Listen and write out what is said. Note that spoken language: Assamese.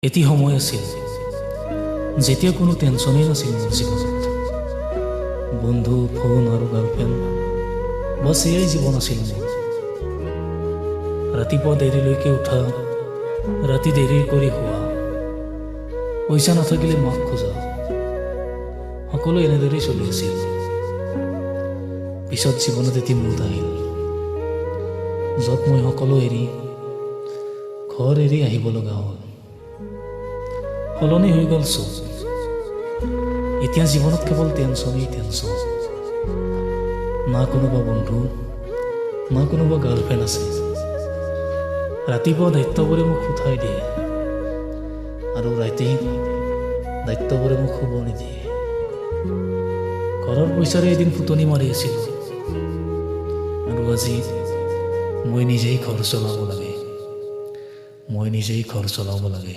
এটি সময় আছিল যেতিয়া কোনো টেনশ্যনেই নাছিল মোৰ জীৱনত। বন্ধু, ফোন আৰু গাৰ্লফ্ৰেণ্ড, বছ, এয়াই জীৱন আছিল মোৰ। ৰাতিপুৱা দেৰিলৈকে উঠা, ৰাতি দেৰি কৰি শোৱা, পইচা নাথাকিলে মাক খোজা, সকলো এনেদৰেই চলি আছিল। পিছত জীৱনত এটি মুড আহিল, য'ত মই সকলো এৰি, ঘৰ এৰি আহিব লগা হ'ল। সলনি হৈ গ'ল চব। এতিয়া জীৱনত কেৱল টেনশ্যনেই টেনশ্যন। না কোনোবা বন্ধু, না কোনোবা গাৰ্লফ্ৰেণ্ড আছে। ৰাতিপুৱা দায়িত্ববোৰে মোক উঠাই দিয়ে আৰু ৰাতি দায়িত্ববোৰে মোক শুব নিদিয়ে। ঘৰৰ পইচাৰে এদিন ফুটনি মাৰি আছিলোঁ আৰু আজি মই নিজেই ঘৰ চলাব লাগে, মই নিজেই ঘৰ চলাব লাগে।